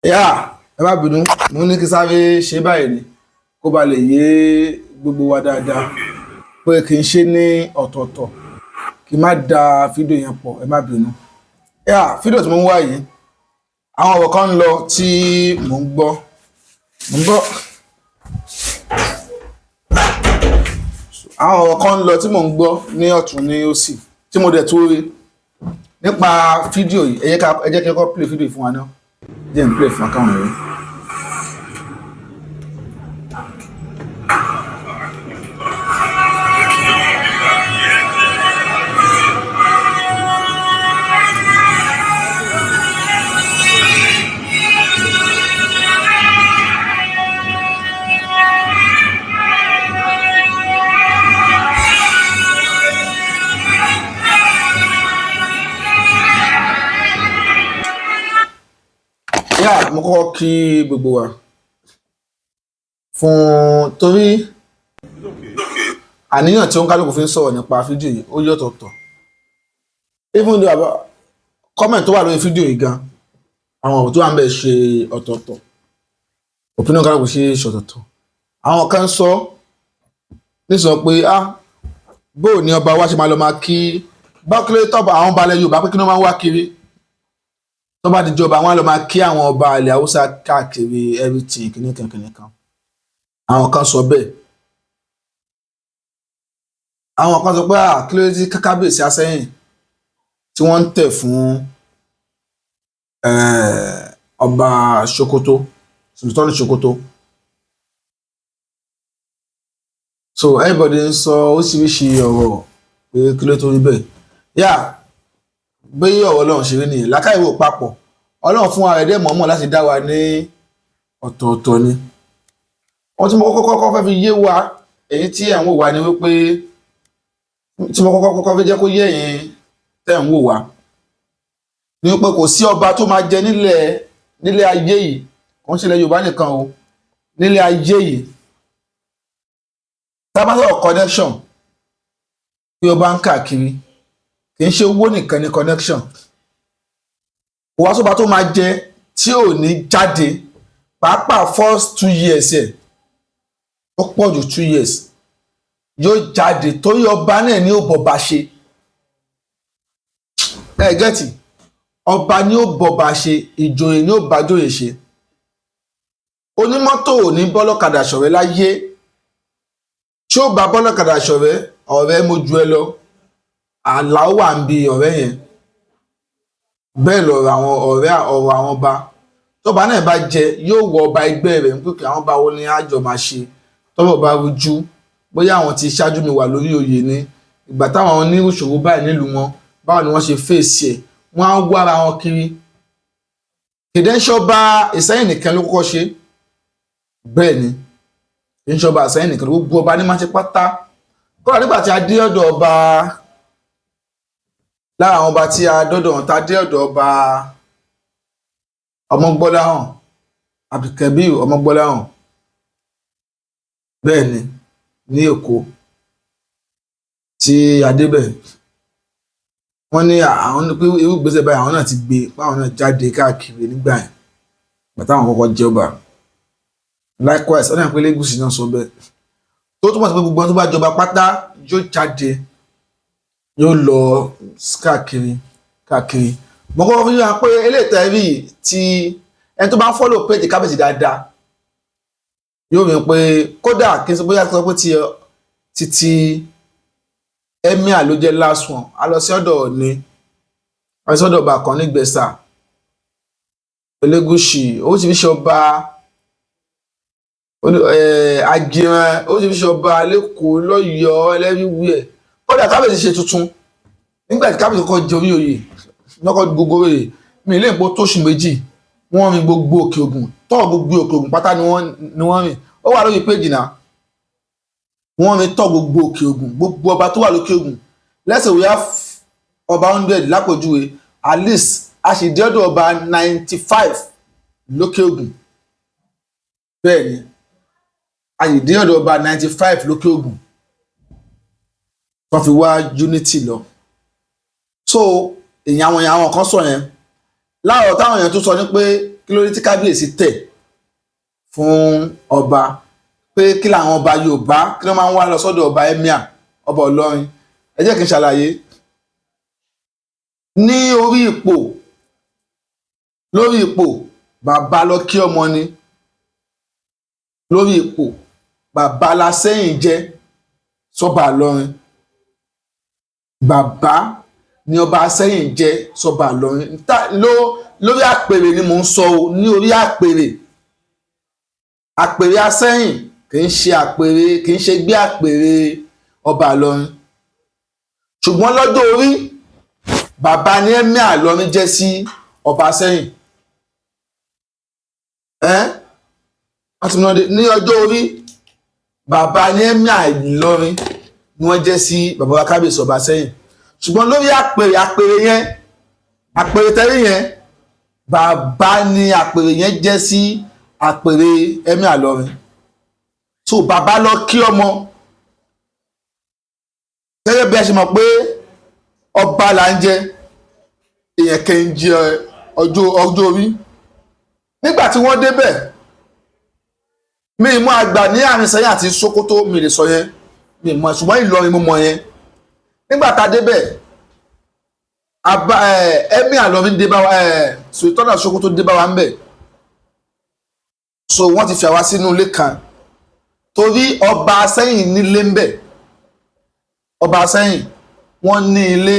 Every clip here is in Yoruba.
Yá, ẹ má bínú, mo ní kí sáré ṣe báyìí ni kó ba lè yé gbogbo wa dáadáa pé kì í ṣe ní ọ̀tọ̀ọ̀tọ̀, kí n má da fídíò yẹn pọ̀. Ẹ má bínú. Yá, fídíò tí mo ń wá yìí, àwọn ọ̀rọ̀ kan ń lọ tí mò ń gbọ́, mò ń gbọ́ àwọn ọ̀rọ̀ kan ń lọ tí mò ń gbọ́ ní ọ̀tún ní òsì tí mo dẹ̀ tún rí nípa fídíò yìí. Ẹ jẹ́ kí n kọ́kọ́ play fídíò yìí fún wa náà. Jẹ́ n play fún wa káwọn rí. Yá, mo kọ́kọ́ kí gbogbo wa fún torí àníyàn tí ó ń kálukú fi ń sọ̀rọ̀ nípa fídíò yìí, ó yọ̀tọ̀ọ̀tọ̀. Even though comment tó wà lórí fídíò yìí gan, àwọn ọ̀rọ̀ tó wà ń bẹ̀ ṣe ọ̀tọ̀ọ̀tọ̀, opinion kálukú ṣe ṣọ̀tọ̀tọ̀. Àwọn kan sọ nísọ pé, ah, bóò ni ọba wa ṣe máa lọ máa kí bákílẹ̀ tọ́ba àwọn balẹ̀ Yorùbá, pé kí ni wọ́n máa ń wá kiri tó bá dijọba, wọn á lọ máa kí àwọn ọba ilẹ̀ Haúsá káàkiri, everything, kìnìkan kìnìkan. Àwọn kan sọ bẹ́ẹ̀. Àwọn kan sọ pé, ah, kí ló dé tí kábíyèsí Asẹ́yìn tí wọ́n ń tẹ̀ fún ọba Sokoto, Sultan Sokoto. So everybody ń sọ oríṣiríṣi ọ̀rọ̀ pé kí ló tó rí bẹ́ẹ̀. Yá, bí ọ̀rọ̀ Ọlọ́run ṣe rí nìyẹn, làákàyè wò papọ̀. Ọlọ́run fún ara rẹ̀ dẹ̀ mọ̀ọ́mọ̀ láti dá wa ní ọ̀tọ̀ọ̀tọ̀ ni. Wọ́n tí mo kọ́kọ́ kọ́kọ́ fẹ́ fi yé wa, èyí tí ẹ̀ ń wò wá, ni wípé tí mo kọ́kọ́ kọ́kọ́ fẹ́ jẹ́ kó yé ẹ̀yin tẹ́ ń wò wá ni wípé kò sí ọba tó máa jẹ nílẹ̀ ayé yìí, kò ń ṣe ilẹ̀ Yorùbá nìkan o, nílẹ̀ ayé yìí, tá a bá sọ̀rọ̀ connection pé ọba ń káàkiri, kì í ṣe owó nìkan ní connection. Kò wá sóba tó máa jẹ tí ò ní jáde, pàápàá first 2 years ẹ̀, ó pọ̀ jù 2 years, yóò jáde, torí ọba náà ní ó bọba ṣe. Ẹ get, ọba ní ó bọba ṣe, ìjòyè ní ó bájòyè ṣe. Onímọ́tò ò ní bọ́lọ́kadà ṣọ̀rẹ́ láyé. Tí ó bá bọ́lọ́kadà ṣọ̀rẹ́, ọ̀rẹ́ mo ju ẹ lọ, àlà ó wà ń bi ọ̀rẹ́ yẹn. Bẹ́ẹ̀ lọ̀rọ̀ àwọn ọ̀rẹ́, ọ̀rọ̀ àwọn ọba. Tọ́ba náà bá jẹ, yóò wọ ọba ẹgbẹ́ rẹ̀ ń pèkè, àwọn ọba wo ni àjọ máa ṣe tọ́rọ̀ bá rújú, bóyá àwọn ti ṣáájú mi wà lórí oyè ni, ìgbà táwọn ní ìṣòro báyìí nílùú wọn, báwo ni wọ́n ṣe fèsì ẹ̀? Wọ́n á wá ara wọn kiri. Kìdẹ́ńṣọ́ba Ìsẹ́yìn nìkan ló kọ́kọ́ ṣe bẹ́ẹ̀ ni, kìdẹ́ńṣọ́ba Ìsẹ́yìn nìkan ló, gbogbo ọba ní máa ṣe pátá. Kọ́lá nígbà tí a dé ọ̀dọ̀ ọba, lára àwọn ọba tí a dọ́dọ̀ wọn, tá a dé ọ̀dọ̀ ọba Ọmọgbọ́láhàn, Abdulkabir Ọmọgbọ́láhàn, bẹ́ẹ̀ ni, ní Èkó tí a débẹ̀, wọ́n ní àwọn ní pé irú ìgbésẹ̀ báyìí àwọn náà ti gbé, báwọn náà jáde káàkiri nígbà yẹn bàtà àwọn kọ́kọ́ jẹ́ ọba. Likewise, ọ̀nà ìpínlẹ̀ Ègúsì náà sọ bẹ́ẹ̀, tó túmọ̀ sí pé gbogbo ẹni tó bá jọba pátá yóò jáde, yóò lọ káàkiri káàkiri. Mo kọ́kọ́ fi hàn pé eléyìí tẹ́ rí tí ẹni tó bá ń follow page kábíyèsí dáadáa yóò rí pé kódà kí n sọ bóyá sọ pé ti títí emir ló jẹ́ last one. A lọ sí ọ̀dọ̀ Ọ̀ọ̀ni, a lọ sí ọ̀dọ̀ ọba kan nígbẹ̀sà, Elégùṣì, oríṣiríṣi ọba, Àjìrán, oríṣiríṣi ọba lẹ́kọ̀ọ́, lọ́yọ̀ọ́, ẹlẹ́rìíwẹ̀. Kódà kábíyèsí ṣe tuntun nígbà tí kábíyèsí kọ́kọ́ jẹ orí oyè lọ́kọ́ gbogbo oyè mi ilé ìpò tóṣù 2, wọ́n rin gbogbo Òkè Ògùn tọ́, gbogbo Òkè Ògùn pátá ni wọ́n rìn. Ó wà lórí péjì náà. Wọ́n rìn tọ́ gbogbo Òkè Ògùn, gbogbo ọba tó wà lókè Ògùn. Let's say we have ọba 100 lápòjúwe, at least a sì dé ọ̀dọ̀ ọba 95 lókè Ògùn. Bẹ́ẹ̀ ni, a sì dé ọ̀dọ̀ ọba 95 lókè Ògùn tó fi wá unity lọ. So èyàn, àwọn èèyàn, àwọn kan sọ yẹn láàárọ̀, táwọn èèyàn tún sọ ní pé Kí ló dé tí kábíyèsí tẹ̀ fún ọba, pé kí làwọn ọba Yorùbá, kí ló máa ń wá lọ sọ́dọ̀ ọba emir, ọba Ìlọrin? Ẹ jẹ́ kí n ṣàlàyé. Ní orí ipò, lórí ipò, bàbá lọ kí ọmọ ni. Lórí ipò, bàbá la sẹ́yìn jẹ́ sọ́ba Ìlọrin. Bàbá ni ọba sẹ́yìn jẹ́ sọ́ba Ìlọrin. Lórí àpèrè ni mò ń sọ o. Ní orí àpèrè, àpèrè asẹ́yìn, kì í ṣe àpèrè, kì í ṣe gbé àpèrè ọba Ìlọrin. Ṣùgbọ́n lọ́jọ́ orí, bàbá ní emir Ìlọrin jẹ́ sí ọba sẹ́yìn. Ẹ́ wọ́n ti mú ní ọjọ́ orí, bàbá ní emir Ìlọrin ni wọ́n jẹ́ sí bàbá wa kábíyèsí ọba sẹ́yìn. Ṣùgbọ́n lórí àpèrè, àpèrè yẹn, àpèrè tẹ́rí yẹn, bàbá ní àpèrè yẹn jẹ́ sí àpèrè emir Ìlọrin. So bàbá lọ kí ọmọ. Gẹ́gẹ́ bí a ṣe mọ̀ pé ọba là ń jẹ, èèyàn kẹ́ ń jẹ ọjọ́ orí. Nígbà tí wọ́n débẹ̀, mi mú àgbà ní àárín Sẹ́yìn àti Sókótó, mi lè sọ yẹn, mi mọ̀, ṣùgbọ́n Ìlọrin mo mọ̀ yẹn. Nígbà tá a débẹ̀, emir Ìlọrin dé bá wa, Sultan Sókótó dé bá wa ń bẹ̀. So wọ́n ti fi àwa sínú ilé kan, torí ọba Sẹ́yìn nílé ń bẹ̀. Ọba Sẹ́yìn, wọ́n ní ilé.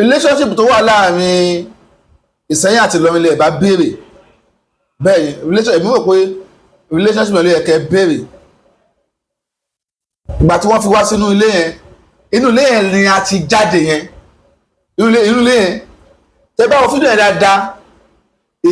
Relationship tó wà láàrin Ìsẹ́yìn àti Ìlọrin lè bá béèrè. Bẹ́ẹ̀ ni relation, èmi rò pé relationship ló yẹ kẹ́ béèrè. Ìgbà tí wọ́n fi wá sínú ilé yẹn, inú ilé yẹn ni a ti jáde yẹn. Inú ilé yẹn, tẹ́ bá wọ fídíò yẹn dáadáa,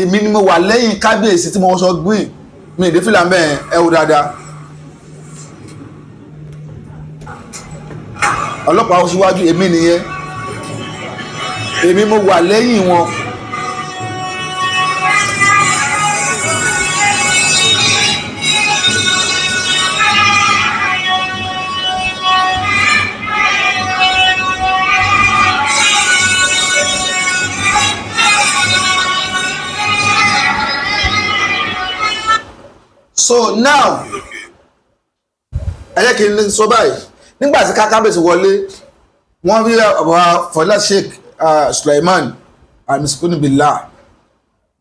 èmi ni mo wà lẹ́yìn kábíyèsí tí mo wọṣọ green, mi ìdí fìlà mẹ́ẹ̀. Ẹ wò dáadáa. Ọlọ́pàá síwájú, èmi nìyẹn, èmi mo wà lẹ́yìn wọn. So now, ẹ jẹ́ kí n sọ báyìí. Nígbà tí kábíyèsí wọlé, wọ́n rí ọba Fọlá Sheikh Suleiman Amiskuni Billah,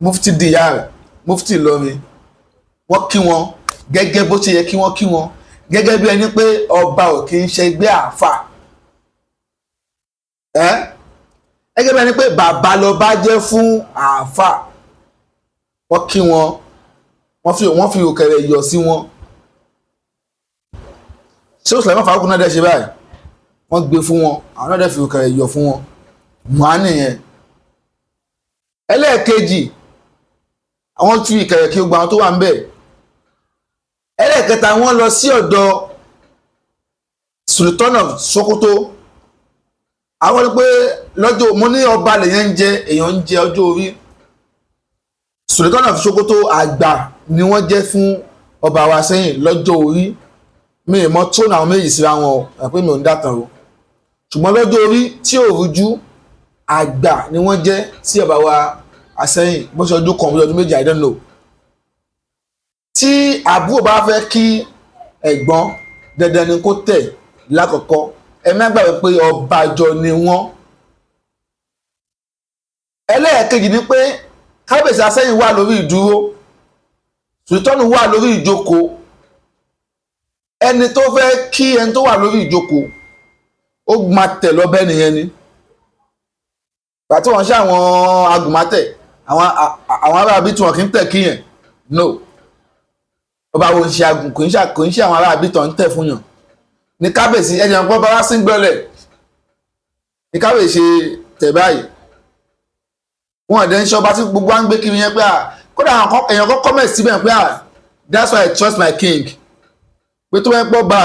Mufti Diyar, Mufti Ìlọrin. Wọ́n kí wọn gẹ́gẹ́ bó ṣe yẹ kí wọ́n kí wọn, gẹ́gẹ́ bí ẹni pé ọba ò kí ń ṣẹgbẹ́ àáfà ẹ́, gẹ́gẹ́ bí ẹni pé bàbá lọba jẹ́ fún àáfà. Wọ́n kí wọn, wọ́n fi òkèrè yọ̀ sí wọn. Ṣé Suleiman Farouk náà dẹ̀ ṣe báyìí? Wọ́n gbé fún wọn, àwọn náà dẹ̀ fi òkèrè yọ̀ fún wọn. Mọ́ nìyẹn. Ẹlẹ́ẹ̀kejì, àwọn tún ìkẹrẹ kí gbogbo àwọn tó wà ń bẹ̀. Ẹlẹ́ẹ̀kẹta, wọ́n lọ sí ọ̀dọ̀ Sultan of Sokoto. Àwọn ní pé lọ́jọ́ mo ní ọba lèyàn ń jẹ, èèyàn ń jẹ ọjọ́ orí. Sultan of Sokoto, àgbà ni wọ́n jẹ́ fún ọba wa sẹ́yìn lọ́jọ́ orí. Mi ì mọ tóun àwọn méjì síra wọn o, pé mi ò ń dàtàn o, ṣùgbọ́n lọ́jọ́ orí tí ò rújú, àgbà ni wọ́n jẹ́ sí ọba wa àsẹ́yìn. Bó ṣe ọdún kan, bó ṣe ọdún 2, I don't know. Tí àbúrò bá fẹ́ kí ẹ̀gbọ́n, dandan ni kó tẹ̀ lákọ̀ọ́kọ́. Ẹ má gbàgbé pé ọba jọ ni wọ́n. Ẹlẹ́ẹ̀kejì ni pé kábíyèsí àsẹ́yìn wà lórí ìdúró, Sultan wà lórí ìjókòó. Ẹni tó fẹ́ kí ẹni tó wà lórí ìjókòó, ó máa tẹ̀ lọ́bẹ̀ nìyẹn ni. Gbà tí wọ́n ṣe àwọn agùnmátẹ̀, àwọn aráabí tí wọ́n kì í tẹ̀ kí yẹn, no. Ọba wo ń ṣe agùn, kò ń ṣe àwọn aráabí tó ń tẹ̀ fún yàn ní kábíyèsí. Ẹni ọ̀pọ̀ bá wá sí gbọ́lẹ̀ ní kábíyèsí tẹ̀ báyìí. Wọn ọ̀dẹ̀ ń ṣe ọba tí gbogbo wa ń gbé kiri yẹn pé à, kódà èèyàn kan comment síbẹ̀ pé à, "That's why I trust my king," pé tó bá ń pọ̀ bá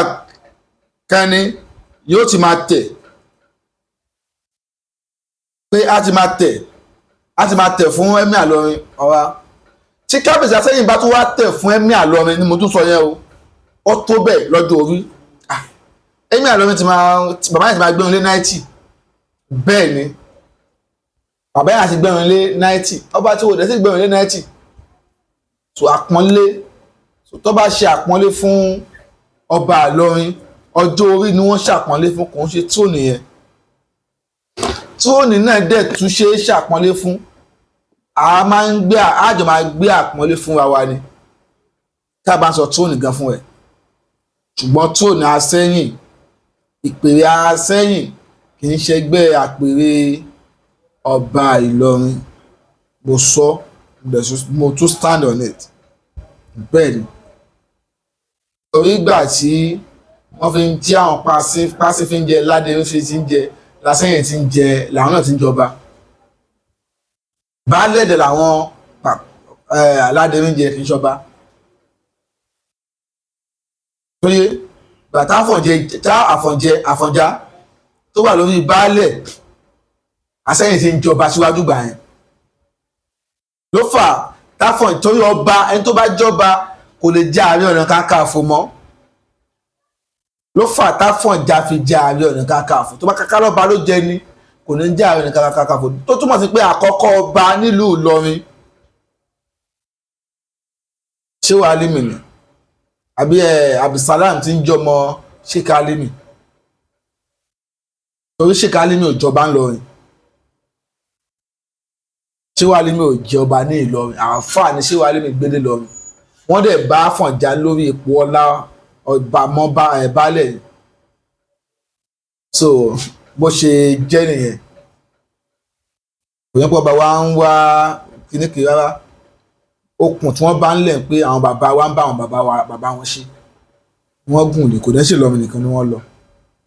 kan ni yóò ti máa tẹ̀, pé á ti máa tẹ̀ fún emir Ìlọrin. Ọ̀ra tí kábíyèsí àsẹ́yìn bá tún wá tẹ̀ fún emir Ìlọrin ni mo tún sọ yẹn o, ó tó bẹ́ẹ̀ lọ́jọ́ orí. Emir Ìlọrin ti máa, bàbá yẹn ti máa gbé wọn lé 90. Bẹ́ẹ̀ ni. Bàbá yẹn àti gbẹ̀rún lé 90, ọba tí wò dẹ̀ sí gbẹ̀rún lé 90. So àpọ́nlé, so tó bá ṣe àpọ́nlé fún ọba Ìlọrin, ọjọ́ orí ni wọ́n ṣàpọ́nlé fún, kò ń ṣe throne yẹn. Throne náà dẹ̀ tún ṣe é ṣàpọ́nlé fún. A máa ń gbé àjọ máa gbé àpọ́nlé fúnra wa ni tá a bá ń sọ throne gan fún ẹ. Ṣùgbọ́n throne Asẹ́yìn, ìpèrè Asẹ́yìn kì í ṣẹgbẹ́ àpèrè ọba Ìlọrin. Mo sọ, mo tún stand on it. Bẹ́ẹ̀ ni, torí ìgbà tí wọ́n fi ń tí àwọn pàṣẹ pàṣẹ fi ń jẹ ládé fi ti ń jẹ lásẹ̀yìn ti ń jẹ, làwọn náà ti ń jọba. Baálẹ̀ dẹ̀ làwọn aládé ń jẹ, kì í ṣọba. Tóyé bàtà àfọ̀njẹ tá àfọ̀njẹ Àfọ̀njá tó wà lórí baálẹ̀, Àsẹ́yìn ti ń jọba síwájú gbà yẹn ló fà táfọ̀n. Torí ọba, ẹni tó bá jọba kò lè jẹ́ Ààrẹ Ọ̀nà Kakanfò mọ́, ló fà táfọ̀njá fi jẹ́ Ààrẹ Ọ̀nà Kakanfò. Tó bá káká lọ́ba ló jẹ ni, kò ní jẹ́ Ààrẹ Ọ̀nà Kakanfò. Tó túmọ̀ sí pé àkọ́kọ́ ọba nílùú Ìlọrin, ṣé wàá límì ni àbí ẹ Abdulsalam ti ń jọmọ Sheikh Alimi? Torí Sheikh Alimi ò jọba ńlọrin, Sheikh Alimi ò jọba ní Ìlọrin. Àáfàá ni Sheikh Alimi gbélé lọrin. Wọ́n dẹ̀ bá Àfọ̀njá lórí ipò ọlá ọba mọ́ ẹ̀ baálẹ̀. So bó ṣe jẹ́ nìyẹn. Kò yẹ kó ọba wa ń wá kíní kiri rárá. Okùn tí wọ́n bá ń lẹ̀ pé àwọn bàbá wa ń bá àwọn bàbá wa bàbá wọn ṣe, wọ́n gùn lè kò dẹ́ ṣe lọ́mọ nìkan ni wọ́n lọ.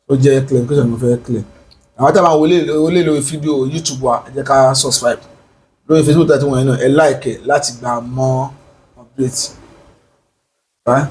Ó jẹ́ clarification mo fẹ́ clear. Àwọn tí a máa wọlé wọlé lórí fídíò YouTube wa, ẹ jẹ́ ká subscribe. Lórí Facebook tí wọ́n yẹn náà, ẹ like ẹ láti gba more update. Bye.